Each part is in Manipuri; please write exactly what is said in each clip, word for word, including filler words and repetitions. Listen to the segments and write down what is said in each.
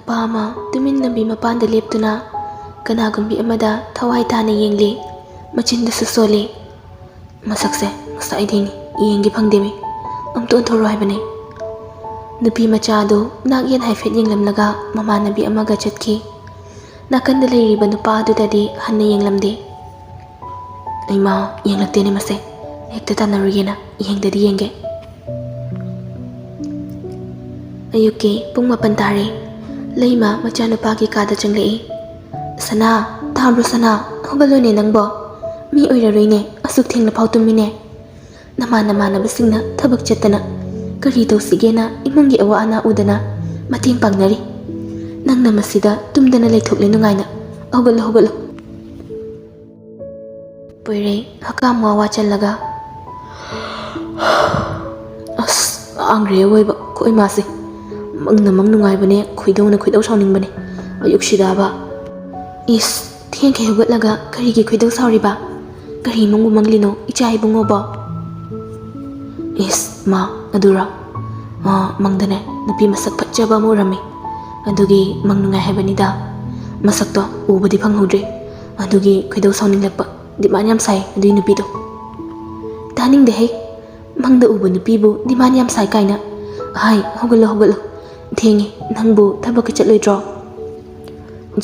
ꯅꯨꯄꯥ ꯑꯃ ꯇꯨꯃꯤꯟ ꯂꯝꯕꯤ ꯃꯄꯥꯟꯗ ꯂꯦꯞꯇꯨꯅ ꯀꯅꯥꯒꯨꯝꯕꯤ ꯑꯃꯗ ꯊꯋꯥꯏ ꯇꯥꯅ ꯌꯦꯡꯂꯤ꯫ ꯃꯆꯤꯟꯗꯁꯨ ꯁꯣꯜꯂꯤ꯫ "ꯃꯁꯛꯁꯦ ꯉꯁꯥꯏꯗꯩꯅꯤ ꯌꯦꯡꯒꯦ ꯐꯪꯗꯦꯃꯤ꯫ ꯑꯝꯇ ꯑꯣꯟꯊꯣꯔꯛꯑꯣ ꯍꯥꯏꯕꯅꯦ꯫" ꯅꯨꯄꯤ ꯃꯆꯥ ꯑꯗꯨ ꯅꯥꯛ ꯌꯦꯠ ꯍꯥꯏꯐꯦꯠ ꯌꯦꯡꯂꯝꯂꯒ ꯃꯃꯥꯟꯅꯕꯤ ꯑꯃꯒ ꯆꯠꯈꯤ꯫ ꯅꯥꯀꯟꯗ ꯂꯩꯔꯤꯕ ꯅꯨꯄꯥ ꯑꯗꯨꯗꯗꯤ ꯍꯟꯅ ꯌꯦꯡꯂꯝꯗꯦ꯫ "ꯑꯩꯃꯥ, ꯌꯦꯡꯂꯛꯇꯦꯅꯦ ꯃꯁꯦ꯫ ꯍꯦꯛꯇ ꯇꯥꯟꯅꯔꯨꯒꯦꯅ ꯌꯦꯡꯗꯗꯤ ꯌꯦꯡꯒꯦ꯫" ꯑꯌꯨꯛꯀꯤ ꯄꯨꯡ ꯃꯥꯄꯟ ꯇꯥꯔꯦ꯫ ꯂꯩꯃ ꯃꯆꯥꯅꯨꯄꯥꯒꯤ ꯀꯥꯗ ꯆꯪꯂꯛꯏ꯫ "ꯁꯅꯥ, ꯇꯥꯕ꯭ꯔꯣ ꯁꯅꯥ? ꯍꯧꯒꯠꯂꯣꯅꯦ ꯅꯪꯕꯣ꯫ ꯃꯤ ꯑꯣꯏꯔꯔꯣꯏꯅꯦ, ꯑꯁꯨꯛ ꯊꯦꯡꯅ ꯐꯥꯎ ꯇꯨꯝꯃꯤꯅꯦ꯫ ꯅꯃꯥꯟ ꯅꯃꯥꯟꯅꯕꯁꯤꯡꯅ ꯊꯕꯛ ꯆꯠꯇꯅ ꯀꯔꯤ ꯇꯧꯁꯤꯒꯦꯅ ꯏꯃꯨꯡꯒꯤ ꯑꯋꯥ ꯑꯅꯥ ꯎꯗꯅ ꯃꯇꯦꯡ ꯄꯥꯡꯅꯔꯤ꯫ ꯅꯪꯅ ꯃꯁꯤꯗ ꯇꯨꯝꯗꯅ ꯂꯩꯊꯣꯛꯂꯦ ꯅꯨꯡꯉꯥꯏꯅ꯫ ꯍꯧꯒꯠꯂꯣ, ꯍꯧꯒꯠꯂꯣ꯫" ꯄꯣꯏꯔꯩ ꯍꯀꯥꯝ ꯋꯥ ꯋꯥ ꯆꯜꯂꯒ, "ꯑꯁ, ꯉꯥꯡꯈ꯭ꯔꯦ ꯑꯋꯣꯏꯕ ꯑꯩꯈꯣꯏ ꯏꯃꯥꯁꯦ꯫ ꯃꯪꯅ ꯃꯪ ꯅꯨꯡꯉꯥꯏꯕꯅꯦ, ꯈꯣꯏꯗꯧꯅ ꯈꯣꯏꯗꯧ ꯁꯥꯎꯅꯤꯡꯕꯅꯦ꯫ ꯑꯌꯨꯛꯁꯤꯗꯕ꯫ ꯏꯁ, ꯊꯦꯡꯈꯩ ꯍꯧꯒꯠꯂꯒ ꯀꯔꯤꯒꯤ ꯈꯣꯏꯗꯧ ꯁꯥꯎꯔꯤꯕ? ꯀꯔꯤ ꯃꯪꯕꯨ ꯃꯪꯂꯤꯅꯣ ꯏꯆꯥ ꯏꯕꯨꯡꯉꯣꯕꯣ?" "ꯏꯁ, ꯃꯥ, ꯑꯗꯨꯔꯣ? ꯑꯥ, ꯃꯪꯗꯅꯦ ꯅꯨꯄꯤ ꯃꯁꯛ ꯐꯖꯕ ꯑꯃ ꯎꯔꯝꯃꯤ꯫ ꯑꯗꯨꯒꯤ ꯃꯪ ꯅꯨꯡꯉꯥꯏ ꯍꯥꯏꯕꯅꯤꯗ꯫ ꯃꯁꯛꯇꯣ ꯎꯕꯗꯤ ꯐꯪꯍꯧꯗ꯭ꯔꯦ꯫ ꯑꯗꯨꯒꯤ ꯈꯣꯏꯗꯧ ꯁꯥꯎꯅꯤꯡꯂꯛꯄ꯫ ꯗꯤꯃꯥꯟ ꯌꯥꯝ ꯁꯥꯏ ꯑꯗꯨꯏ ꯅꯨꯄꯤꯗꯣ꯫" "ꯇꯥꯅꯤꯡꯗꯦꯍꯦ꯫ ꯃꯪꯗ ꯎꯕ ꯅꯨꯄꯤꯕꯨ ꯗꯤꯃꯥꯟ ꯌꯥꯝ ꯁꯥꯏ ꯀꯥꯏꯅ꯫ ꯍꯥꯏ, ꯍꯧꯒꯠꯂꯣ, ꯍꯧꯒꯠꯂꯣ꯫ ꯊꯦꯡꯉꯦ꯫ ꯅꯪꯕꯨ ꯊꯕꯛꯀ ꯆꯠꯂꯣꯏꯗ꯭ꯔꯣ?"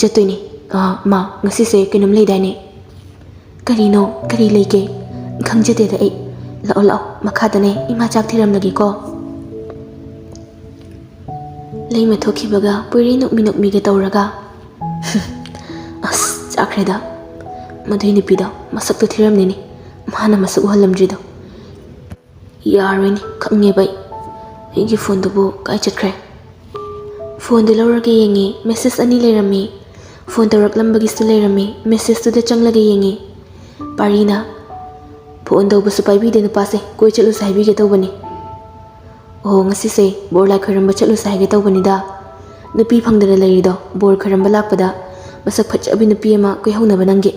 "ꯆꯠꯇꯣꯏꯅꯦ꯫ ꯑꯥ, ꯃꯥ, ꯉꯁꯤꯁꯦ ꯀꯩꯅꯣꯝ ꯂꯩꯗꯥꯏꯅꯦ?" "ꯀꯔꯤꯅꯣ? ꯀꯔꯤ ꯂꯩꯒꯦ? ꯈꯪꯖꯗꯦꯗ ꯑꯩ꯫ ꯂꯥꯛꯑꯣ, ꯂꯥꯛꯑꯣ, ꯃꯈꯥꯗꯅꯦ ꯏꯃꯥ ꯆꯥꯛ ꯊꯤꯔꯝꯂꯒꯦꯀꯣ꯫" ꯂꯩꯃ ꯊꯣꯛꯈꯤꯕꯒ ꯄꯣꯏꯔꯩ ꯅꯣꯛꯃꯤ ꯅꯣꯛꯃꯤꯒ ꯇꯧꯔꯒ, "ꯑꯁ, ꯆꯥꯛꯈ꯭ꯔꯦꯗ꯫ ꯃꯗꯨꯏ ꯅꯨꯄꯤꯗꯣ ꯃꯁꯛꯇꯣ ꯊꯤꯔꯝꯅꯤꯅꯦ꯫ ꯃꯥꯅ ꯃꯁꯛ ꯎꯍꯜꯂꯝꯗ꯭ꯔꯤꯗꯣ꯫ ꯌꯥꯔꯣꯏꯅꯦ, ꯈꯪꯉꯦꯕ ꯑꯩ꯫ ꯑꯩꯒꯤ ꯐꯣꯟꯗꯨꯕꯨ ꯀꯥꯏ ꯆꯠꯈ꯭ꯔꯦ?" ꯐꯣꯟꯗꯨ ꯂꯧꯔꯒ ꯌꯦꯡꯉꯤ, ꯃꯦꯁꯦꯖ ꯑꯅꯤ ꯂꯩꯔꯝꯃꯤ꯫ ꯐꯣꯟ ꯇꯧꯔꯛꯂꯝꯕꯒꯤꯁꯨ ꯂꯩꯔꯝꯃꯤ, ꯃꯦꯁꯦꯖꯇꯨꯗ ꯆꯪꯂꯒ ꯌꯦꯡꯉꯤ꯫ ꯄꯥꯔꯤꯅ, "ꯐꯣꯟ ꯇꯧꯕꯁꯨ ꯄꯥꯏꯕꯤꯗꯦ ꯅꯨꯄꯥꯁꯦ, ꯀꯣꯏ ꯆꯠꯂꯨꯁꯦ ꯍꯥꯏꯕꯤꯒꯦ ꯇꯧꯕꯅꯤ꯫" "ꯑꯣ, ꯉꯁꯤꯁꯦ ꯕꯣꯔ ꯂꯥꯏ ꯈꯣꯏꯔꯝꯕ ꯆꯠꯂꯨꯁꯦ ꯍꯥꯏꯒꯦ ꯇꯧꯕꯅꯤꯗ꯫ ꯅꯨꯄꯤ ꯐꯪꯗꯅ ꯂꯩꯔꯤꯗꯣ, ꯕꯣꯔ ꯈꯣꯏꯔꯝꯕ ꯂꯥꯛꯄꯗ ꯃꯁꯛ ꯐꯖꯕꯤ ꯅꯨꯄꯤ ꯑꯃ ꯀꯣꯏꯍꯧꯅꯕ ꯅꯪꯒꯤ꯫"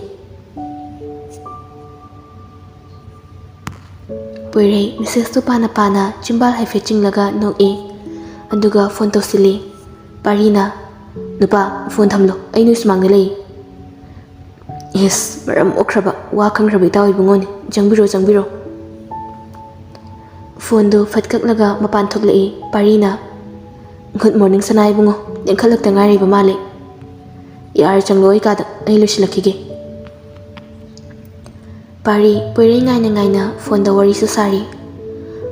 ꯄꯣꯏꯔꯩ ꯃꯦꯁꯦꯖꯇꯨ ꯄꯥꯅ ꯄꯥꯅ ꯆꯤꯝꯕꯥꯜ ꯍꯥꯏꯐꯦꯠ ꯆꯤꯡꯂꯒ ꯅꯣꯛꯏ꯫ ꯑꯗꯨꯒ ꯐꯣꯟ ꯇꯧꯁꯤꯜꯂꯤ꯫ ꯄꯥꯔꯤꯅ, "ꯅꯨꯄꯥ, ꯐꯣꯟ ꯊꯝꯂꯣ, ꯑꯩ ꯅꯣꯏ ꯁꯨꯃꯥꯡꯗ ꯂꯩ꯫" "ꯏꯁ, ꯃꯔꯝ ꯃꯣꯛꯈ꯭ꯔꯕ, ꯋꯥ ꯈꯪꯈ꯭ꯔꯕ ꯏꯇꯥꯎ ꯏꯕꯨꯡꯉꯣꯅꯦ, ꯆꯪꯕꯤꯔꯣ, ꯆꯪꯕꯤꯔꯣ꯫" ꯐꯣꯟꯗꯨ ꯐꯠ ꯀꯛꯂꯒ ꯃꯄꯥꯟ ꯊꯣꯛꯂꯛꯏ ꯄꯥꯔꯤꯅ꯫ "Good morning, ꯁꯅꯥ ꯏꯕꯨꯡꯉꯣ, ꯂꯦꯡꯈꯠꯂꯛꯇ ꯉꯥꯏꯔꯤꯕ ꯃꯥꯜꯂꯦ꯫ ꯌꯥꯔꯦ, ꯆꯪꯂꯣ, ꯑꯩ ꯀꯥꯗ, ꯑꯩ ꯂꯣꯏꯁꯤꯜꯂꯛꯈꯤꯒꯦ꯫" ꯄꯥꯔꯤ ꯄꯣꯏꯔꯩ ꯉꯥꯏꯅ ꯉꯥꯏꯅ ꯐꯣꯟꯗ ꯋꯥꯔꯤꯁꯨ ꯁꯥꯔꯤ꯫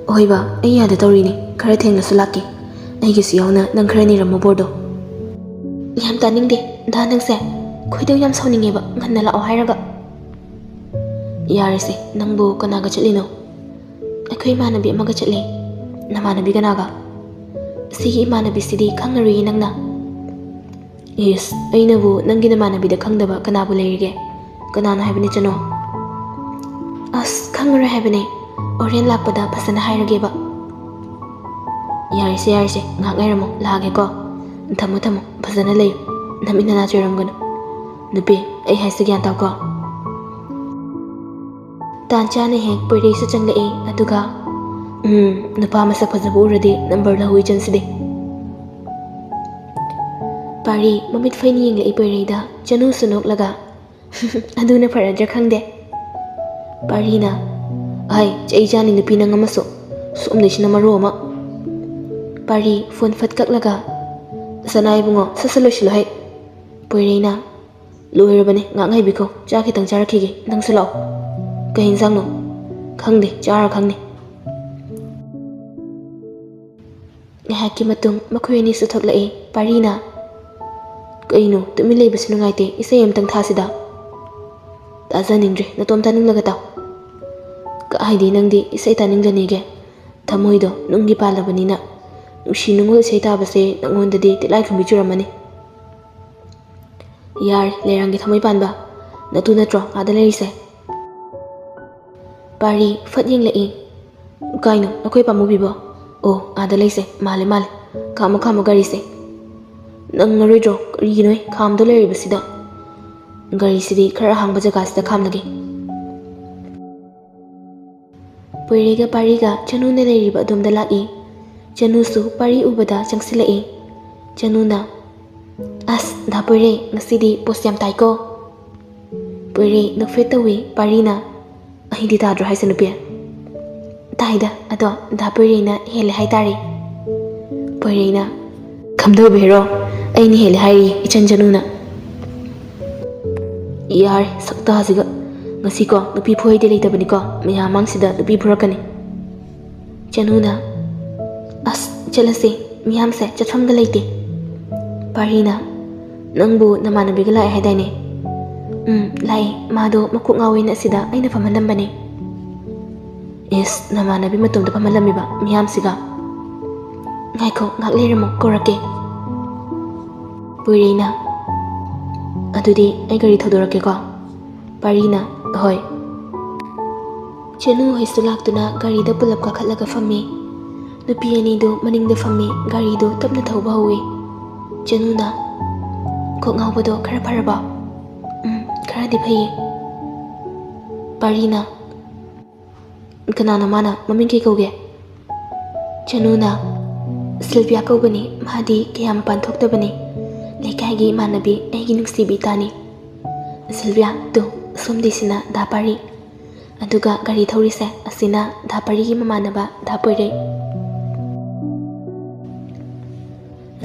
"ꯑꯍꯣꯏꯕ, ꯑꯩ ꯌꯥꯗ ꯇꯧꯔꯤꯅꯦ, ꯈꯔ ꯊꯦꯡꯅꯁꯨ ꯂꯥꯛꯀꯦ꯫ ꯑꯩꯒꯤꯁꯨ ꯌꯥꯎꯅ ꯅꯪ ꯈꯔ ꯅꯤꯔꯝꯃꯣ ꯕꯣꯔꯗꯣ꯫" "ꯌꯥꯝ ꯇꯥꯅꯤꯡꯗꯦ ꯗꯥ, ꯅꯪꯁꯦ꯫ ꯈꯣꯏꯗꯧ ꯌꯥꯝ ꯁꯥꯎꯅꯤꯡꯉꯦꯕ, ꯉꯟꯅ ꯂꯥꯛꯑꯣ ꯍꯥꯏꯔꯒ꯫" "ꯌꯥꯔꯦꯁꯦ, ꯅꯪꯕꯨ ꯀꯅꯥꯒ ꯆꯠꯂꯤꯅꯣ?" "ꯑꯩꯈꯣꯏ ꯏꯃꯥꯟꯅꯕꯤ ꯑꯃꯒ ꯆꯠꯂꯦ꯫" "ꯅꯃꯥꯟꯅꯕꯤ ꯀꯅꯥꯒ?" "ꯁꯤꯒꯤ ꯏꯃꯥꯟꯅꯕꯤꯁꯤꯗꯤ ꯈꯪꯉꯔꯣꯏꯌꯦ ꯅꯪꯅ꯫" "ꯏꯁ, ꯑꯩꯅꯕꯨ ꯅꯪꯒꯤ ꯅꯃꯥꯟꯅꯕꯤꯗ ꯈꯪꯗꯕ ꯀꯅꯥꯕꯨ ꯂꯩꯔꯤꯒꯦ? ꯀꯅꯥꯅꯣ ꯍꯥꯏꯕꯅꯤ, ꯆꯅꯣ?" "ꯑꯁ, ꯈꯪꯉꯔꯣꯏ ꯍꯥꯏꯕꯅꯦ꯫ ꯍꯣꯔꯦꯟ ꯂꯥꯛꯄꯗ ꯐꯖꯅ ꯍꯥꯏꯔꯒꯦꯕ꯫" "ꯌꯥꯔꯦꯁꯦ, ꯌꯥꯔꯦꯁꯦ, ꯉꯥꯏꯍꯥꯛ ꯉꯥꯏꯔꯝꯃꯣ, ꯂꯥꯛꯑꯒꯦꯀꯣ꯫ ꯊꯝꯃꯣ, ꯊꯝꯃꯣ, ꯐꯖꯅ ꯂꯩꯌꯨ꯫ ꯅꯃꯤꯠ ꯅꯅꯥ ꯆꯣꯏꯔꯝꯒꯅꯨ꯫ ꯅꯨꯄꯤ, ꯑꯩ ꯍꯥꯏꯁꯦ ꯒ꯭ꯌꯥꯟ ꯇꯥꯎꯀꯣ꯫" ꯇꯥꯟ ꯆꯥꯅ ꯍꯦꯛ ꯄꯣꯏꯔꯩꯁꯨ ꯆꯪꯂꯛꯏ, ꯑꯗꯨꯒ, "ꯎꯝ, ꯅꯨꯄꯥ ꯃꯁꯛ ꯐꯖꯕ ꯎꯔꯗꯤ ꯅꯝꯕꯔ ꯂꯧꯏ ꯆꯟꯁꯤꯗꯤ꯫" ꯄꯥꯔꯤ ꯃꯃꯤꯠ ꯐꯩꯅ ꯌꯦꯡꯂꯛꯏ ꯄꯣꯏꯔꯩꯗ, ꯆꯅꯨꯁꯨ ꯅꯣꯛꯂꯒ, "ꯑꯗꯨꯅ ꯐꯔꯗ꯭ꯔꯥ ꯈꯪꯗꯦ꯫" ꯄꯥꯔꯤꯅ, "ꯑꯍꯩ, ꯆꯩ ꯆꯥꯅꯤ ꯅꯨꯄꯤ ꯅꯪ ꯑꯃꯁꯨ, ꯁꯣꯝꯗꯩꯁꯤꯅ ꯃꯔꯣ ꯑꯃ꯫" ꯄꯥꯔꯤ ꯐꯣꯟ ꯐꯠ ꯀꯛꯂꯒ, "ꯁꯅꯥ ꯏꯕꯨꯡꯉꯣ, ꯁꯠ ꯁꯠ ꯂꯣꯏꯁꯤꯜꯂꯣ ꯍꯩ꯫" ꯄꯣꯏꯔꯩꯅ, "ꯂꯣꯏꯔꯕꯅꯦ, ꯉꯥꯛ ꯉꯥꯏꯕꯤꯈꯣ, ꯆꯥꯛ ꯈꯤꯇꯪ ꯆꯥꯔꯛꯈꯤꯒꯦ, ꯅꯪꯁꯨ ꯂꯥꯛꯑꯣ꯫" "ꯀꯩ ꯌꯦꯟꯁꯥꯡꯅꯣ?" "ꯈꯪꯗꯦ, ꯆꯥꯔ ꯈꯪꯅꯤ꯫" ꯉꯥꯏꯍꯥꯛꯀꯤ ꯃꯇꯨꯡ ꯃꯈꯣꯏ ꯑꯅꯤꯁꯨ ꯊꯣꯛꯂꯛꯏ꯫ ꯄꯥꯔꯤꯅ, "ꯀꯩꯅꯣ, ꯇꯨꯃꯤꯟ ꯂꯩꯕꯁꯨ ꯅꯨꯡꯉꯥꯏꯇꯦ, ꯏꯁꯩ ꯑꯃꯇꯪ ꯊꯥꯁꯤꯗ꯫" "ꯇꯥꯖꯅꯤꯡꯗ꯭ꯔꯦ, ꯅꯇꯣꯝ ꯇꯥꯅꯤꯡꯂꯒ ꯇꯥꯎ꯫" "ꯀꯥꯏꯗꯩ ꯅꯪꯗꯤ ꯏꯁꯩ ꯇꯥꯅꯤꯡꯒꯅꯤꯒꯦ? ꯊꯃꯣꯏꯗꯣ ꯅꯨꯡꯒꯤ ꯄꯥꯜꯂꯕꯅꯤꯅ, ꯅꯨꯡꯁꯤ ꯅꯨꯡꯉꯣꯜ ꯏꯁꯩ ꯇꯥꯕꯁꯦ ꯅꯉꯣꯟꯗꯗꯤ ꯇꯤꯜꯂꯥꯏꯈꯨꯝꯕꯤ ꯆꯨꯔꯝꯃꯅꯤ꯫" "ꯌꯥꯔꯦ, ꯂꯩꯔꯥꯡꯒꯤ ꯊꯃꯣꯏ ꯄꯥꯟꯕ, ꯅꯇꯨ ꯅꯠꯇ꯭ꯔꯣ ꯑꯥꯗ ꯂꯩꯔꯤꯁꯦ?" ꯄꯥꯔꯤ ꯐꯠ ꯌꯦꯡꯂꯛꯏ꯫ "ꯀꯥꯏꯅꯣ, ꯑꯩꯈꯣꯏ ꯄꯥꯃꯨꯕꯤꯕꯣ? ꯑꯣ, ꯑꯥꯗ ꯂꯩꯁꯦ, ꯃꯥꯜꯂꯦ, ꯃꯥꯜꯂꯦ꯫ ꯈꯥꯝꯃꯣ, ꯈꯥꯝꯃꯣ ꯒꯥꯔꯤꯁꯦ꯫ ꯅꯪꯉꯔꯣꯏꯗ꯭ꯔꯣ? ꯀꯔꯤꯒꯤꯅꯣꯍꯦ, ꯈꯥꯝꯗꯣ ꯂꯩꯔꯤꯕꯁꯤꯗ?" "ꯒꯥꯔꯤꯁꯤꯗꯤ ꯈꯔ ꯑꯍꯥꯡꯕ ꯖꯒꯥꯁꯤꯗ ꯈꯥꯝꯂꯒꯦ꯫" ꯄꯣꯏꯔꯩꯒ ꯄꯥꯔꯤꯒ ꯆꯅꯨꯅ ꯂꯩꯔꯤꯕ ꯑꯗꯣꯝꯗ ꯂꯥꯛꯏ꯫ ꯆꯅꯨꯁꯨ ꯄꯥꯔꯤ ꯎꯕꯗ ꯆꯪꯁꯤꯜꯂꯛꯏ꯫ ꯆꯅꯨꯅ, "ꯑꯁ, ꯗꯥ ꯄꯣꯏꯔꯩ, ꯉꯁꯤꯗꯤ ꯄꯣꯁ ꯌꯥꯝ ꯇꯥꯏꯀꯣ?" ꯄꯣꯏꯔꯩ ꯅꯣꯛꯐꯦꯠ ꯇꯧꯏ꯫ ꯄꯥꯔꯤꯅ, "ꯑꯩꯗꯤ ꯇꯥꯗ꯭ꯔꯣ ꯍꯥꯏꯁꯦ, ꯅꯨꯄꯤ?" "ꯇꯥꯏꯗ, ꯑꯗꯣ ꯗꯥ ꯄꯣꯏꯔꯩꯅ ꯍꯦꯜꯂꯦ ꯍꯥꯏꯇꯥꯔꯦ꯫" ꯄꯣꯏꯔꯩꯅ, "ꯈꯝꯗꯧꯕꯤꯔꯣ, ꯑꯩꯅ ꯍꯦꯜꯂꯦ ꯍꯥꯏꯔꯤ, ꯏꯆꯟ ꯆꯅꯨꯅ꯫" "ꯌꯥꯔꯦ, ꯁꯛꯇꯥꯁꯤꯒ꯫ ꯉꯁꯤꯀꯣ ꯅꯨꯄꯤ ꯐꯨꯍꯩꯗꯤ ꯂꯩꯇꯕꯅꯤꯀꯣ, ꯃꯌꯥꯝ ꯃꯥꯡꯁꯤꯗ ꯅꯨꯄꯤ ꯐꯨꯔꯛꯀꯅꯤ꯫" ꯆꯅꯨꯅ, "ꯑꯁ, ꯆꯠꯂꯁꯦ, ꯃꯤꯌꯥꯝꯁꯦ ꯆꯠꯐꯝꯒ ꯂꯩꯇꯦ꯫" ꯄꯥꯔꯤꯅ, "ꯅꯪꯕꯨ ꯅꯃꯥꯟꯅꯕꯤꯒ ꯂꯥꯛꯑꯦ ꯍꯥꯏꯗꯥꯏꯅꯦ?" "ꯎꯝ, ꯂꯥꯛꯑꯦ꯫ ꯃꯥꯗꯣ ꯃꯀꯣꯛ ꯉꯥꯎꯋꯦꯅ ꯑꯁꯤꯗ ꯑꯩꯅ ꯐꯝꯍꯜꯂꯝꯕꯅꯦ꯫" "ꯏꯁ, ꯅꯃꯥꯟꯅꯕꯤ ꯃꯇꯣꯝꯇ ꯐꯝꯍꯜꯂꯝꯃꯤꯕ ꯃꯤꯌꯥꯝꯁꯤꯒ?" "ꯉꯥꯏꯈꯣ, ꯉꯥꯏꯍꯥꯛ ꯂꯩꯔꯝꯃꯣ, ꯀꯧꯔꯛꯀꯦ꯫" ꯄꯣꯏꯔꯩꯅ, "ꯑꯗꯨꯗꯤ ꯑꯩ ꯒꯥꯔꯤ ꯊꯧꯗꯣꯔꯛꯀꯦꯀꯣ꯫" ꯄꯥꯔꯤꯅ, "ꯍꯣꯏ꯫" ꯆꯅꯨ ꯍꯣꯏꯁꯨ ꯂꯥꯛꯇꯨꯅ ꯒꯥꯔꯤꯗ ꯄꯨꯂꯞ ꯀꯥꯈꯠꯂꯒ ꯐꯝꯃꯤ꯫ ꯅꯨꯄꯤ ꯑꯅꯤꯗꯨ ꯃꯅꯤꯡꯗ ꯐꯝꯃꯤ, ꯒꯥꯔꯤꯗꯨ ꯇꯞꯅ ꯊꯧꯕ ꯍꯧꯏ꯫ ꯆꯅꯨꯅ, "ꯀꯣꯛ ꯉꯥꯎꯕꯗꯣ ꯈꯔ ꯐꯔꯕꯣ?" "ꯎꯝ, ꯈꯔꯗꯤ ꯐꯩꯌꯦ꯫" ꯄꯥꯔꯤꯅ, "ꯀꯅꯥꯅꯣ ꯃꯥꯅ? ꯃꯃꯤꯡ ꯀꯩ ꯀꯧꯒꯦ?" ꯆꯅꯨꯅ, "ꯁꯤꯜꯚꯤꯌꯥ ꯀꯧꯕꯅꯤ, ꯃꯥꯗꯤ ꯀꯌꯥ ꯃꯄꯥꯟ ꯊꯣꯛꯇꯕꯅꯤ, ꯂꯩꯀꯥꯏꯒꯤ ꯏꯃꯥꯟꯅꯕꯤ, ꯑꯩꯒꯤ ꯅꯨꯡꯁꯤꯕꯤ ꯏꯇꯥꯅꯤ꯫" ꯁꯤꯜꯚꯤꯌꯥ, ꯇꯨ, ꯁꯣꯝꯗꯤꯁꯤꯅ ꯗꯥ ꯄꯥꯔꯤ, ꯑꯗꯨꯒ ꯒꯥꯔꯤ ꯊꯧꯔꯤꯁꯦ ꯑꯁꯤꯅ ꯗꯥ ꯄꯥꯔꯤꯒꯤ ꯃꯃꯥꯟꯅꯕ ꯗꯥ ꯄꯣꯏꯔꯩ꯫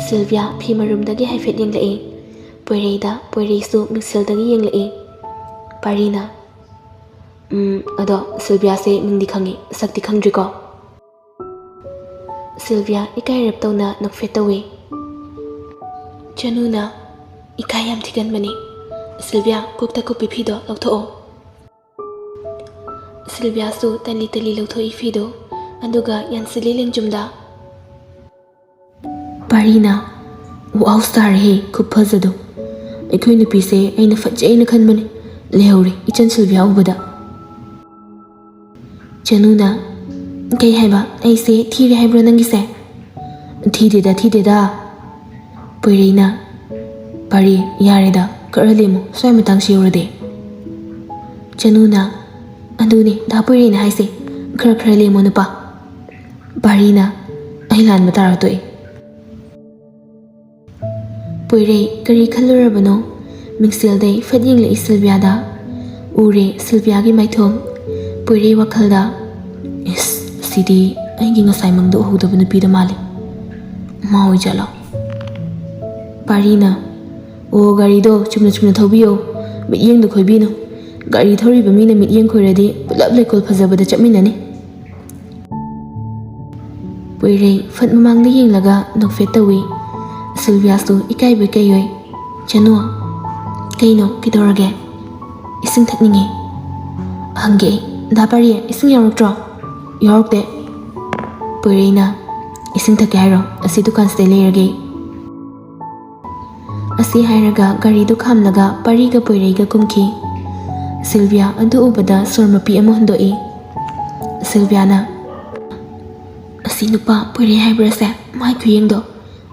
ꯁꯤꯜꯚꯤꯌꯥ ꯐꯤ ꯃꯔꯨꯝꯗꯒꯤ ꯍꯥꯏꯐꯦꯠ ꯌꯦꯡꯂꯛꯏ꯫ ꯄꯣꯏꯔꯩꯗ, ꯄꯣꯏꯔꯩꯁꯨ ꯃꯤꯡꯁꯦꯜꯗꯒꯤ ꯌꯦꯡꯂꯛꯏ꯫ ꯄꯥꯔꯤꯅ, "ꯎꯝ, ꯑꯗꯣ ꯁꯤꯜꯚꯤꯌꯥꯁꯦ ꯃꯤꯡꯗꯤ ꯈꯪꯉꯤ, ꯁꯛꯇꯤ ꯈꯪꯗ꯭ꯔꯤꯀꯣ?" ꯁꯤꯜꯚꯤꯌꯥ ꯏꯀꯥꯏꯔꯞ ꯇꯧꯅ ꯅꯣꯛꯐꯦꯠ ꯇꯧꯏ꯫ ꯆꯅꯨꯅ, "ꯏꯀꯥꯏ ꯌꯥꯝ ꯊꯤꯒꯟꯕꯅꯤ꯫ ꯁꯤꯜꯚꯤꯌꯥ, ꯀꯣꯛꯇ ꯀꯨꯞꯄꯤ ꯐꯤꯗꯣ ꯂꯧꯊꯣꯛꯑꯣ꯫" ꯁꯤꯜꯚꯤꯌꯥꯁꯨ ꯇꯜꯂꯤ ꯇꯜꯂꯤ ꯂꯧꯊꯣꯛꯏ ꯐꯤꯗꯣ, ꯑꯗꯨꯒ ꯌꯥꯟꯁꯤꯜꯂꯤ ꯂꯦꯡꯖꯨꯝꯗ꯫ ꯄꯥꯔꯤꯅ, "ꯋꯥꯎ, ꯁꯥꯔꯦꯍꯦ, ꯈꯨꯐꯖꯗꯣ꯫ ꯑꯩꯈꯣꯏ ꯅꯨꯄꯤꯁꯦ ꯑꯩꯅ ꯐꯖꯩꯅ ꯈꯟꯕꯅꯦ, ꯂꯩꯍꯧꯔꯦ ꯏꯆꯟ ꯁꯤꯜꯚꯤꯌꯥ ꯎꯕꯗ꯫" ꯆꯅꯨꯅ, "ꯀꯩ ꯍꯥꯏꯕ? ꯑꯩꯁꯦ ꯊꯤꯔꯦ ꯍꯥꯏꯕ꯭ꯔꯣ ꯅꯪꯒꯤꯁꯦ?" "ꯊꯤꯗꯦꯗ, ꯊꯤꯗꯦꯗ꯫" ꯄꯣꯏꯔꯩꯅ, "ꯄꯥꯔꯤ, ꯌꯥꯔꯦꯗ, ꯈꯔ ꯂꯦꯝꯃꯨ, ꯁ꯭ꯋꯥꯏ ꯃꯇꯥꯡꯁꯤ ꯌꯧꯔꯗꯤ꯫" ꯆꯅꯨꯅ, "ꯑꯗꯨꯅꯦ ꯗꯥ ꯄꯣꯏꯔꯩꯅ ꯍꯥꯏꯁꯦ, ꯈꯔ ꯈꯔ ꯂꯦꯝꯃꯣ ꯅꯨꯄꯥ꯫" ꯄꯥꯔꯤꯅ, "ꯑꯩ ꯂꯥꯟꯕ ꯇꯥꯔ ꯇꯣꯛꯑꯦ꯫" ꯄꯣꯏꯔꯩ ꯀꯔꯤ ꯈꯜꯂꯨꯔꯕꯅꯣ? ꯃꯤꯡꯁꯦꯜꯗꯩ ꯐꯠ ꯌꯦꯡꯂꯛꯏ ꯁꯤꯜꯚꯤꯌꯥꯗ꯫ ꯎꯔꯦ ꯁꯤꯜꯚꯤꯌꯥꯒꯤ ꯃꯥꯏꯊꯣꯡ꯫ ꯄꯣꯏꯔꯩ ꯋꯥꯈꯜꯗ, "ꯏꯁ, ꯁꯤꯗꯤ ꯑꯩꯒꯤ ꯉꯁꯥꯏ ꯃꯪꯗ ꯎꯍꯧꯗꯕ ꯅꯨꯄꯤꯗꯣ ꯃꯥꯜꯂꯤ꯫ ꯃꯥ ꯑꯣꯏꯖꯥꯠꯂꯣ?" ꯄꯥꯔꯤꯅ, "ꯑꯣ, ꯒꯥꯔꯤꯗꯣ ꯆꯨꯝꯅ ꯆꯨꯝꯅ ꯊꯧꯕꯤꯌꯣ, ꯃꯤꯠꯌꯦꯡꯗꯣ ꯈꯣꯏꯕꯤꯅꯨ꯫ ꯒꯥꯔꯤ ꯊꯧꯔꯤꯕ ꯃꯤꯅ ꯃꯤꯠꯌꯦꯡ ꯈꯣꯏꯔꯗꯤ ꯄꯨꯂꯞ ꯂꯩꯀꯣꯜ ꯐꯖꯕꯗ ꯆꯠꯃꯤꯟꯅꯅꯤ꯫" ꯄꯣꯏꯔꯩ ꯐꯠ ꯃꯃꯥꯡꯗ ꯌꯦꯡꯂꯒ ꯅꯣꯛꯐꯦꯠ ꯇꯧꯏ꯫ ꯁꯤꯜꯚꯤꯌꯥꯁꯨ ꯏꯀꯥꯏꯕ ꯀꯩꯑꯣꯏ꯫ "ꯆꯅꯨ, ꯀꯩꯅꯣ, ꯀꯩꯗꯧꯔꯒꯦ?" "ꯏꯁꯤꯡ ꯊꯛꯅꯤꯡꯉꯦ꯫" "ꯍꯪꯒꯦ ꯑꯩ, ꯗꯥ ꯄꯥꯔꯤ, ꯏꯁꯤꯡ ꯌꯥꯎꯔꯛꯇ꯭ꯔꯣ?" "ꯌꯥꯎꯔꯛꯇꯦ꯫" ꯄꯣꯏꯔꯩꯅ, "ꯏꯁꯤꯡ ꯊꯛꯀꯦ ꯍꯥꯏꯔꯣ? ꯑꯁꯤ ꯗꯨꯀꯥꯟꯁꯤꯗ ꯂꯩꯔꯒꯦ꯫" ꯑꯁꯤ ꯍꯥꯏꯔꯒ ꯒꯥꯔꯤꯗꯨ ꯈꯥꯝꯂꯒ ꯄꯥꯔꯤꯒ ꯄꯣꯏꯔꯩꯒ ꯀꯨꯝꯈꯤ꯫ ꯁꯤꯜꯚꯤꯌꯥ ꯑꯗꯨ ꯎꯕꯗ ꯁꯣꯔ ꯃꯄꯤ ꯑꯃ ꯍꯣꯟꯗꯣꯛꯏ꯫ ꯁꯤꯜꯚꯤꯌꯥꯅ, "ꯑꯁꯤ ꯅꯨꯄꯥ ꯄꯣꯏꯔꯩ ꯍꯥꯏꯕ꯭ꯔꯥꯁꯦ? ꯃꯥꯏ ꯈꯨꯌꯦꯡꯗꯣ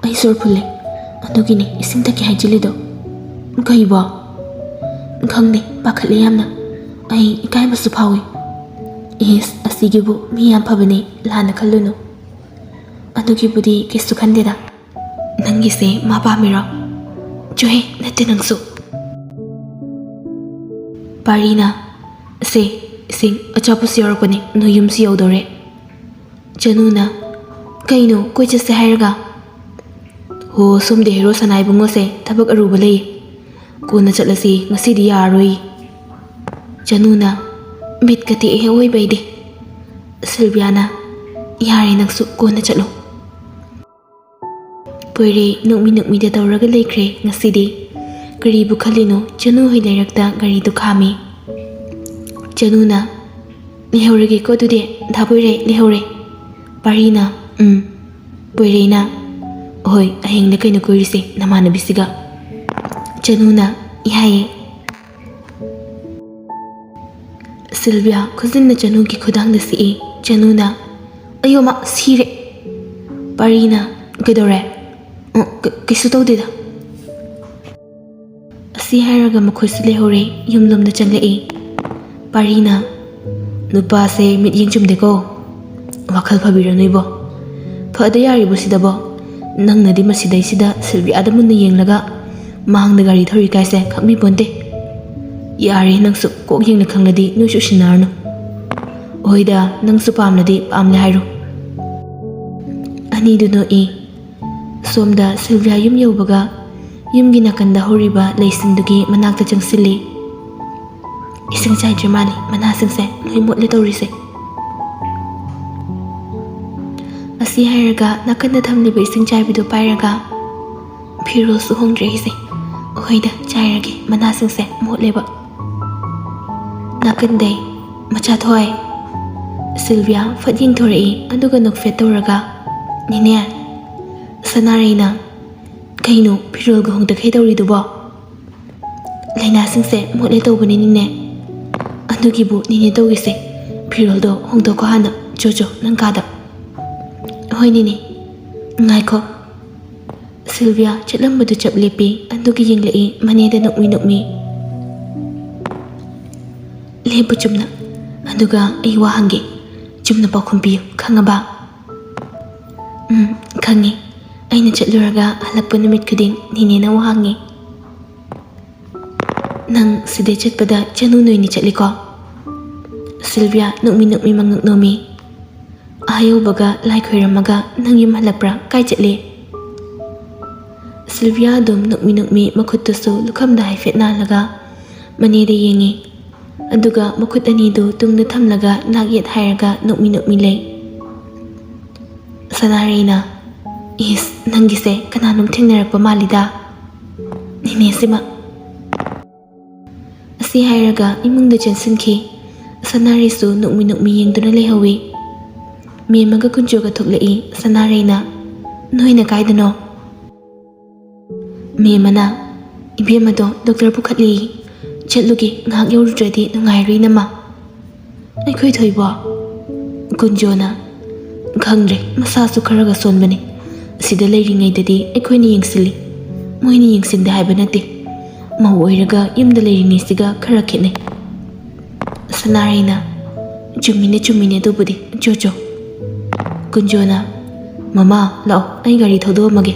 ꯑꯩ ꯁꯣꯔ ꯐꯨꯜꯂꯦ꯫ ꯑꯗꯨꯒꯤꯅꯦ ꯏꯁꯤꯡ ꯊꯛꯀꯦ ꯍꯥꯏꯖꯤꯜꯂꯤꯗꯣ꯫" "ꯀꯩꯕꯣ?" "ꯈꯪꯗꯦ, ꯄꯥꯈꯠꯂꯦ ꯌꯥꯝꯅ꯫ ꯑꯩ ꯏꯀꯥꯏꯕꯁꯨ ꯐꯥꯎꯏ꯫" "ꯏꯁ, ꯑꯁꯤꯒꯤꯕꯨ ꯃꯤ ꯌꯥꯝ ꯐꯕꯅꯦ, ꯂꯥꯟꯅ ꯈꯜꯂꯨꯅꯨ꯫ ꯑꯗꯨꯒꯤꯕꯨꯗꯤ ꯀꯩꯁꯨ ꯈꯟꯗꯦꯗ꯫ ꯅꯪꯒꯤꯁꯦ ꯃꯥ ꯄꯥꯝꯃꯤꯔꯣ?" "ꯆꯣꯍꯦ, ꯅꯠꯇꯦ ꯅꯪꯁꯨ꯫" ꯄꯥꯔꯤꯅ, "ꯁꯦ, ꯏꯁꯤꯡ, ꯑꯆꯥꯄꯣꯠꯁꯨ ꯌꯥꯎꯔꯛꯄꯅꯦ, ꯅꯣꯏ ꯌꯨꯝꯁꯨ ꯌꯧꯗꯧꯔꯦ꯫" ꯆꯅꯨꯅ, "ꯀꯩꯅꯣ, ꯀꯣꯏ ꯆꯠꯁꯦ ꯍꯥꯏꯔꯒ?" "ꯍꯣ, ꯁꯣꯝꯗ ꯍꯦꯔꯣ ꯁꯅꯥ ꯏꯕꯨꯡꯉꯣꯁꯦ ꯊꯕꯛ ꯑꯔꯨꯕ ꯂꯩ꯫ ꯀꯣꯟꯅ ꯆꯠꯂꯁꯤ, ꯉꯁꯤꯗꯤ ꯌꯥꯔꯔꯣꯏ꯫" ꯆꯅꯨꯅ, "ꯕꯤꯠꯀ ꯇꯦꯛꯑꯦ ꯑꯋꯣꯏꯕ ꯑꯩꯗꯤ꯫" ꯁꯤꯜꯚꯤꯌꯥꯅ, "ꯌꯥꯔꯦ ꯅꯪꯁꯨ, ꯀꯣꯟꯅ ꯆꯠꯂꯣ꯫" ꯄꯣꯏꯔꯩ ꯅꯣꯛꯃꯤ ꯅꯣꯛꯃꯤꯗ ꯇꯧꯔꯒ ꯂꯩꯈ꯭ꯔꯦ ꯉꯁꯤꯗꯤ꯫ ꯀꯔꯤꯕꯨ ꯈꯜꯂꯤꯅꯣ, ꯆꯅꯨ ꯍꯣꯏ ꯂꯩꯔꯛꯇ ꯒꯥꯔꯤꯗꯨ ꯈꯥꯝꯃꯤ꯫ ꯆꯅꯨꯅ, "ꯂꯩꯍꯧꯔꯒꯦꯀꯣ ꯑꯗꯨꯗꯤ, ꯗꯥ ꯄꯣꯏꯔꯩ, ꯂꯩꯍꯧꯔꯦ꯫" ꯄꯥꯔꯤꯅ, "ꯎꯝ꯫" ꯄꯣꯏꯔꯩꯅ, "ꯍꯣꯏ, ꯍꯌꯦꯡꯗ ꯀꯩꯅꯣ ꯀꯣꯏꯔꯨꯁꯦ ꯅꯃꯥꯟꯅꯕꯤꯁꯤꯒ꯫" ꯆꯅꯨꯅ, "ꯌꯥꯏꯌꯦ꯫" ꯁꯤꯜꯚꯤꯌꯥ ꯈꯨꯖꯤꯟꯅ ꯆꯅꯨꯒꯤ ꯈꯨꯗꯥꯡꯗ ꯁꯤꯛꯏ꯫ ꯆꯅꯨꯅ, "ꯑꯌꯣ ꯃꯥ, ꯁꯤꯔꯦ!" ꯄꯥꯔꯤꯅ, "ꯀꯩꯗꯧꯔꯦ?" "ꯑ, ꯀ-, ꯀꯩꯁꯨ ꯇꯧꯗꯦꯗ꯫" ꯑꯁꯤ ꯍꯥꯏꯔꯒ ꯃꯈꯣꯏꯁꯨ ꯂꯩꯍꯧꯔꯦ, ꯌꯨꯝꯂꯣꯝꯗ ꯆꯪꯂꯛꯏ꯫ ꯄꯥꯔꯤꯅ, "ꯅꯨꯄꯥꯁꯦ ꯃꯤꯠꯌꯦꯡ ꯆꯨꯝꯗꯦꯀꯣ꯫ ꯋꯥꯈꯜ ꯐꯕꯤꯔꯣ ꯅꯣꯏꯕꯣ꯫ ꯐꯗ ꯌꯥꯔꯤꯕꯣ ꯁꯤꯗꯕꯣ? ꯅꯪꯅꯗꯤ ꯃꯁꯤꯗꯩꯁꯤꯗ ꯁꯤꯜꯚꯤꯌꯥꯗ ꯃꯨꯟꯅ ꯌꯦꯡꯂꯒ ꯃꯥꯡꯗ ꯒꯥꯔꯤ ꯊꯧꯔꯤ ꯀꯥꯏꯁꯦ ꯈꯪꯕꯤꯄꯣꯟꯇꯦ꯫ ꯌꯥꯔꯦ, ꯅꯪꯁꯨ ꯀꯣꯛ ꯌꯦꯡꯅ ꯈꯪꯂꯗꯤ ꯅꯣꯏꯁꯨ ꯎꯁꯤꯟꯅꯔꯅꯨ꯫ ꯍꯣꯏꯗ, ꯅꯪꯁꯨ ꯄꯥꯝꯂꯗꯤ ꯄꯥꯝꯂꯦ ꯍꯥꯏꯔꯣ꯫ ꯑꯅꯤꯗꯨ ꯅꯣꯛꯏ꯫ ꯁꯣꯝꯗ ꯁꯤꯜꯚꯤꯌꯥ ꯌꯨꯝ ꯌꯧꯕꯒ ꯌꯨꯝꯒꯤ ꯅꯥꯀꯟꯗ ꯍꯧꯔꯤꯕ ꯂꯩꯁꯤꯡꯗꯨꯒꯤ ꯃꯅꯥꯛꯇ ꯆꯪꯁꯤꯜꯂꯤ꯫ ꯏꯁꯤꯡ ꯆꯥꯏꯗ꯭ꯔꯤ ꯃꯥꯜꯂꯤ, ꯃꯅꯥꯁꯤꯡꯁꯦ ꯂꯣꯏ ꯃꯣꯠꯂꯦ ꯇꯧꯔꯤꯁꯦ꯫ ꯑꯁꯤ ꯍꯥꯏꯔꯒ ꯅꯥꯀꯟꯗ ꯊꯝꯂꯤꯕ ꯏꯁꯤꯡ ꯆꯥꯏꯕꯤꯗꯨ ꯄꯥꯏꯔꯒ, ꯐꯤꯔꯣꯜꯁꯨ ꯍꯣꯡꯗ꯭ꯔꯤ ꯑꯩꯁꯦ꯫ ꯍꯣꯏꯗ, ꯆꯥꯏꯔꯒꯦ, ꯃꯅꯥꯁꯤꯡꯁꯦ ꯃꯣꯠꯂꯦꯕ꯫ ꯅꯥꯀꯟꯗꯩ ꯃꯆꯥ ꯊꯣꯏ꯫ ꯁꯤꯜꯚꯤꯌꯥ ꯐꯠ ꯌꯦꯡꯊꯣꯔꯛꯏ, ꯑꯗꯨꯒ ꯅꯣꯛꯐꯦꯠ ꯇꯧꯔꯒ, "ꯅꯦꯅꯦ, ꯁꯅꯥꯔꯩꯅ ꯀꯩꯅꯣ ꯐꯤꯔꯣꯜꯒ ꯍꯣꯡꯗꯈꯩ ꯇꯧꯔꯤꯗꯨꯕꯣ?" "ꯂꯥꯏꯅꯥꯁꯤꯡꯁꯦ ꯃꯣꯠꯂꯦ ꯇꯧꯕꯅꯤꯅꯤꯅꯦ꯫ ꯑꯗꯨꯒꯤꯕꯨ ꯅꯦꯅꯦ ꯇꯧꯔꯤꯁꯦ꯫ ꯐꯤꯔꯣꯜꯗꯣ ꯍꯣꯡꯗꯣꯛꯈꯣ ꯍꯥꯟꯅ, ꯆꯣ ꯆꯣ, ꯅꯪ ꯀꯥꯗ꯫" "ꯍꯣꯏ ꯅꯦꯅꯦ, ꯉꯥꯏꯈꯣ꯫" ꯁꯤꯜꯚꯤꯌꯥ ꯆꯠꯂꯝꯕꯗꯨ ꯆꯞ ꯂꯦꯞꯄꯤ, ꯑꯗꯨꯒ ꯌꯦꯡꯂꯛꯏ ꯃꯅꯦꯗ ꯅꯣꯛꯃꯤ ꯅꯣꯛꯃꯤ꯫ "ꯂꯦꯞꯄꯨ ꯆꯨꯝꯅ, ꯑꯗꯨꯒ ꯑꯩ ꯋꯥ ꯍꯪꯒꯦ꯫ ꯆꯨꯝꯅ ꯄꯥꯎꯈꯨꯝ ꯄꯤꯌꯨ, ꯈꯪꯉꯕ?" "ꯎꯝ, ꯈꯪꯉꯦ꯫ ꯑꯩꯅ ꯆꯠꯂꯨꯔꯒ ꯍꯜꯂꯛꯄ ꯅꯨꯃꯤꯠ ꯈꯨꯗꯤꯡ ꯅꯦꯅꯦꯅ ꯋꯥ ꯍꯪꯉꯦ꯫" "ꯅꯪ ꯁꯤꯗꯩ ꯆꯠꯄꯗ ꯆꯅꯨ ꯅꯣꯏꯅꯤ ꯆꯠꯂꯤꯀꯣ?" ꯁꯤꯜꯚꯤꯌꯥ ꯅꯣꯛꯃꯤ ꯅꯣꯛꯃꯤ ꯃꯉꯛ ꯅꯣꯝꯃꯤ꯫ "ꯑꯥ ꯌꯧꯕꯒ ꯂꯥꯏ ꯈꯣꯏꯔꯝꯃꯒ ꯅꯪ ꯌꯨꯝ ꯍꯜꯂꯛꯄ꯭ꯔꯥ? ꯀꯥꯏ ꯆꯠꯂꯤ?" ꯁꯤꯜꯚꯤꯌꯥ ꯑꯗꯨꯝ ꯅꯣꯛꯃꯤ ꯅꯣꯛꯃꯤ ꯃꯈꯨꯠꯇꯨꯁꯨ ꯂꯨꯈꯝꯗ ꯍꯥꯏꯐꯦꯠ ꯅꯥꯜꯂꯒ ꯃꯅꯦꯗ ꯌꯦꯡꯉꯤ꯫ ꯑꯗꯨꯒ ꯃꯈꯨꯠ ꯑꯅꯤꯗꯨ ꯇꯨꯡꯗ ꯊꯝꯂꯒ ꯅꯥꯛ ꯌꯦꯠ ꯍꯥꯏꯔꯒ ꯅꯣꯛꯃꯤ ꯅꯣꯛꯃꯤ ꯂꯩ꯫ ꯁꯅꯥꯔꯩꯅ, "ꯏꯁ, ꯅꯪꯒꯤꯁꯦ ꯀꯅꯥꯅꯣꯝ ꯊꯦꯡꯅꯔꯛꯄ ꯃꯥꯜꯂꯤꯗ, ꯅꯦꯅꯦꯁꯤꯃ꯫" ꯑꯁꯤ ꯍꯥꯏꯔꯒ ꯏꯃꯨꯡꯗ ꯆꯦꯟꯁꯤꯟꯈꯤ꯫ ꯁꯅꯥꯔꯩꯁꯨ ꯅꯣꯛꯃꯤ ꯅꯣꯛꯃꯤ ꯌꯦꯡꯗꯨꯅ ꯂꯩꯍꯧꯏ꯫ ꯃꯦꯝꯃꯒ ꯀꯨꯟꯖꯣꯒ ꯊꯣꯛꯂꯛꯏ꯫ ꯁꯅꯥꯔꯩꯅ, "ꯅꯣꯏꯅ ꯀꯥꯏꯗꯅꯣ?" ꯃꯦꯝꯃꯅ, "ꯏꯕꯦꯝꯃꯗꯣ ꯗꯣꯛꯇꯔ ꯄꯨꯈꯠꯂꯤ, ꯆꯠꯂꯨꯒꯦ, ꯉꯥꯏꯍꯥꯛ ꯌꯧꯔꯨꯗ꯭ꯔꯗꯤ ꯅꯨꯡꯉꯥꯏꯔꯣꯏ ꯏꯅꯝꯃ꯫" "ꯑꯩꯈꯣꯏ ꯊꯣꯏꯕꯣ?" ꯀꯨꯟꯖꯣꯅ, "ꯈꯪꯗ꯭ꯔꯦ, ꯃꯁꯥꯁꯨ ꯈꯔꯒ ꯁꯣꯟꯕꯅꯤ꯫ ꯁꯤꯗ ꯂꯩꯔꯤꯉꯩꯗꯗꯤ ꯑꯩꯈꯣꯏꯅ ꯌꯦꯡꯁꯤꯜꯂꯤ, ꯃꯣꯏꯅ ꯌꯦꯡꯁꯤꯟꯗꯦ ꯍꯥꯏꯕ ꯅꯠꯇꯦ꯫ ꯃꯧ ꯑꯣꯏꯔꯒ ꯌꯨꯝꯗ ꯂꯩꯔꯤꯉꯩꯁꯤꯒ ꯈꯔ ꯈꯦꯠꯅꯩ꯫" ꯁꯅꯥꯔꯩꯅ, "ꯆꯨꯝꯃꯤꯅꯦ, ꯆꯨꯝꯃꯤꯅꯦ ꯑꯗꯨꯕꯨꯗꯤ, ꯆꯣ ꯆꯣ꯫" ꯀꯨꯟꯖꯣꯅ, "ꯃꯃꯥ, ꯂꯥꯛꯑꯣ, ꯑꯩ ꯒꯥꯔꯤ ꯊꯧꯗꯣꯛꯑꯝꯃꯒꯦ꯫"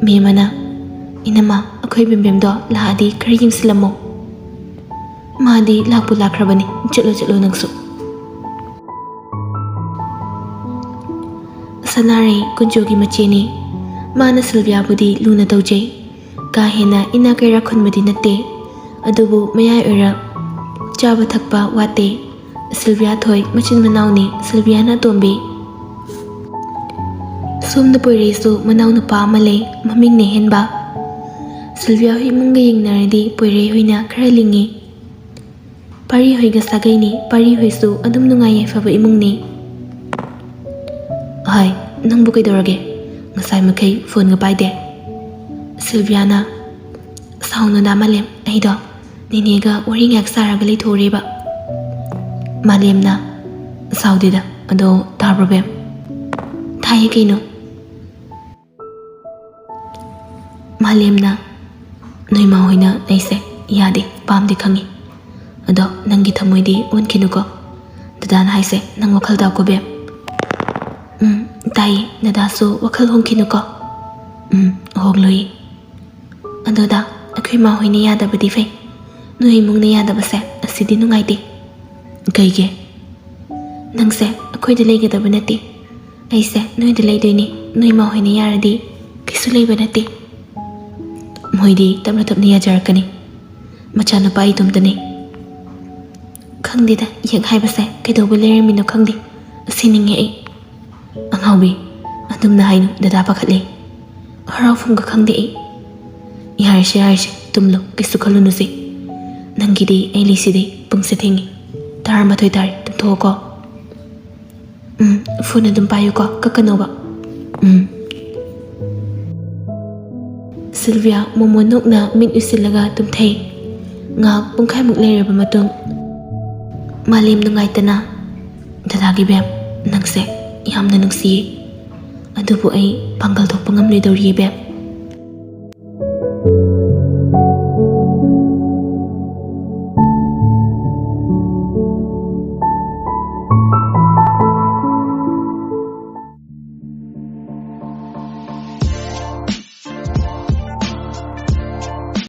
ꯃꯦꯝꯃꯅ, "ꯏꯅꯝꯃ, ꯑꯩꯈꯣꯏ ꯕꯦꯝꯕꯦꯝꯗꯣ ꯂꯥꯛꯑꯗꯤ ꯈꯔ ꯌꯦꯡꯁꯤꯜꯂꯝꯃꯣ꯫ ꯃꯥꯗꯤ ꯂꯥꯛꯄꯨ ꯂꯥꯛꯈ꯭ꯔꯕꯅꯤ, ꯆꯠꯂꯣ ꯆꯠꯂꯣ ꯅꯪꯁꯨ꯫" ꯁꯅꯥꯔꯩ ꯀꯨꯟꯖꯣꯒꯤ ꯃꯆꯦꯅꯤ꯫ ꯃꯥꯅ ꯁꯤꯜꯚꯤꯌꯥꯕꯨꯗꯤ ꯂꯨꯅ ꯇꯧꯖꯩ꯫ ꯀꯥ ꯍꯦꯟꯅ ꯏꯅꯥꯛ ꯀꯩꯔꯥꯛ ꯈꯨꯟꯕꯗꯤ ꯅꯠꯇꯦ, ꯑꯗꯨꯕꯨ ꯃꯌꯥꯏ ꯑꯣꯏꯔꯞ ꯆꯥꯕ ꯊꯛꯄ ꯋꯥꯠꯇꯦ꯫ ꯁꯤꯜꯚꯤꯌꯥ ꯊꯣꯏ ꯃꯆꯤꯟ ꯃꯅꯥꯎꯅꯤ, ꯁꯤꯜꯚꯤꯌꯥꯅ ꯑꯇꯣꯝꯕꯤ꯫ ꯁꯣꯝꯗ ꯄꯣꯏꯔꯩꯁꯨ ꯃꯅꯥꯎꯅꯨꯄꯥ ꯑꯃ ꯂꯩ, ꯃꯃꯤꯡꯅ ꯍꯦꯟꯕ꯫ ꯁꯤꯜꯚꯤꯌꯥ ꯍꯣꯏ ꯏꯃꯨꯡꯒ ꯌꯦꯡꯅꯔꯗꯤ ꯄꯣꯏꯔꯩ ꯍꯣꯏꯅ ꯈꯔ ꯂꯤꯡꯉꯤ꯫ ꯄꯥꯔꯤ ꯍꯣꯏꯒ ꯁꯥꯒꯩꯅꯤ, ꯄꯥꯔꯤ ꯍꯣꯏꯁꯨ ꯑꯗꯨꯝ ꯅꯨꯡꯉꯥꯏ ꯌꯥꯏꯐꯕ ꯏꯃꯨꯡꯅꯤ꯫ "ꯍꯥꯏ, ꯅꯪꯕꯨ ꯀꯩꯗꯧꯔꯒꯦ? ꯉꯁꯥꯏ ꯃꯈꯩ ꯐꯣꯟꯒ ꯄꯥꯏꯗꯦ꯫" ꯁꯤꯜꯚꯤꯌꯥꯅ, "ꯁꯥꯎꯅꯨꯗ ꯃꯥꯂꯦꯝ, ꯑꯩꯗꯣ ꯅꯦꯅꯦꯒ ꯋꯥꯔꯤ ꯉꯥꯏꯍꯥꯛ ꯁꯥꯔꯒ ꯂꯩꯊꯣꯛꯎꯔꯦꯕ꯫" ꯃꯥꯂꯦꯝꯅ, "ꯁꯥꯎꯗꯦꯗ, ꯑꯗꯣ ꯇꯥꯕ꯭ꯔꯣ ꯕꯦꯝ?" "ꯇꯥꯏꯌꯦ ꯀꯩꯅꯣ꯫" ꯃꯥꯂꯦꯝꯅ, "ꯅꯣꯏ ꯃꯥ ꯍꯣꯏꯅ ꯑꯩꯁꯦ ꯌꯥꯗꯦ, ꯄꯥꯝꯗꯦ ꯈꯪꯉꯤ꯫ ꯑꯗꯣ ꯅꯪꯒꯤ ꯊꯃꯣꯏꯗꯤ ꯑꯣꯟꯈꯤꯅꯨꯀꯣ꯫ ꯗꯗꯥꯅ ꯍꯥꯏꯁꯦ ꯅꯪ ꯋꯥꯈꯜ ꯇꯥꯎꯀꯣ ꯕꯦꯝ꯫" "ꯎꯝ, ꯇꯥꯏꯌꯦ꯫ ꯗꯗꯥꯁꯨ ꯋꯥꯈꯜ ꯍꯣꯡꯈꯤꯅꯨꯀꯣ꯫" "ꯎꯝ, ꯍꯣꯡꯂꯣꯏ꯫" "ꯑꯗꯣ ꯗꯥ, ꯑꯩꯈꯣꯏ ꯃꯥ ꯍꯣꯏꯅ ꯌꯥꯗꯕꯗꯤ ꯐꯩ꯫ ꯅꯣꯏ ꯏꯃꯨꯡꯅ ꯌꯥꯗꯕꯁꯦ ꯑꯁꯤꯗꯤ ꯅꯨꯡꯉꯥꯏꯇꯦ꯫" "ꯀꯩꯒꯤ?" "ꯅꯪꯁꯦ ꯑꯩꯈꯣꯏꯗ ꯂꯩꯒꯗꯕ ꯅꯠꯇꯦ꯫ ꯑꯩꯁꯦ ꯅꯣꯏꯗ ꯂꯩꯗꯣꯏꯅꯤ꯫ ꯅꯣꯏ ꯃꯥ ꯍꯣꯏꯅ ꯌꯥꯔꯗꯤ ꯀꯩꯁꯨ ꯂꯩꯕ ꯅꯠꯇꯦ꯫" "ꯃꯣꯏꯗꯤ ꯇꯞꯅ ꯇꯞꯅ ꯌꯥꯖꯔꯛꯀꯅꯤ꯫ ꯃꯆꯥꯅꯨꯄꯥ ꯑꯩ ꯏꯇꯣꯝꯇꯅꯤ꯫" "ꯈꯪꯗꯦꯗ, ꯌꯦꯛ ꯍꯥꯏꯕꯁꯦ ꯀꯩꯗꯧꯕ ꯂꯩꯔꯝꯃꯤꯅꯣ ꯈꯪꯗꯦ꯫ ꯁꯤꯅꯤꯡꯉꯦ ꯑꯩ꯫" "ꯑꯉꯥꯎꯕꯤ, ꯑꯗꯨꯝꯅ ꯍꯥꯏꯅꯨ, ꯗꯗꯥ ꯄꯥꯈꯠꯂꯦ꯫ ꯍꯔꯥꯎꯐꯝꯒ ꯈꯪꯗꯦ ꯑꯩ꯫" "ꯌꯥꯔꯦꯁꯦ, ꯌꯥꯔꯦꯁꯦ, ꯇꯨꯝꯂꯣ, ꯀꯩꯁꯨ ꯈꯜꯂꯨꯅꯨꯁꯦ꯫ ꯅꯪꯒꯤꯗꯤ ꯑꯩ ꯂꯩꯁꯤꯗꯤ, ꯄꯨꯡꯁꯦ ꯊꯦꯡꯉꯤ꯫ ꯇꯔꯥꯃꯥꯊꯣꯏ ꯇꯥꯔꯦ, ꯇꯨꯝꯊꯣꯛꯑꯣꯀꯣ꯫" "ꯎꯝ, ꯐꯣꯟ ꯑꯗꯨꯝ ꯄꯥꯏꯌꯨꯀꯣ, ꯀꯛꯀꯅꯣꯕ꯫" "ꯎꯝ꯫" ꯁꯤꯜꯚꯤꯌꯥ ꯃꯣꯃꯣꯟ ꯅꯣꯛꯅ ꯃꯤꯠ ꯎꯏꯁꯤꯜꯂꯒ ꯇꯨꯝꯊꯩ꯫ ꯉꯥꯏꯍꯥꯛ ꯄꯨꯡꯈꯥꯏꯃꯨꯛ ꯂꯩꯔꯕ ꯃꯇꯨꯡ, ꯃꯥꯂꯦꯝ ꯅꯨꯡꯉꯥꯏꯇꯅ, "ꯗꯗꯥꯒꯤ ꯕꯦꯝ, ꯅꯪꯁꯦ ꯌꯥꯝꯅ ꯅꯨꯡꯁꯤꯌꯦ꯫ ꯑꯗꯨꯕꯨ ꯑꯩ ꯄꯥꯡꯒꯜ ꯊꯣꯛꯄ ꯉꯝꯂꯣꯏꯗꯧꯔꯤꯌꯦ ꯕꯦꯝ꯫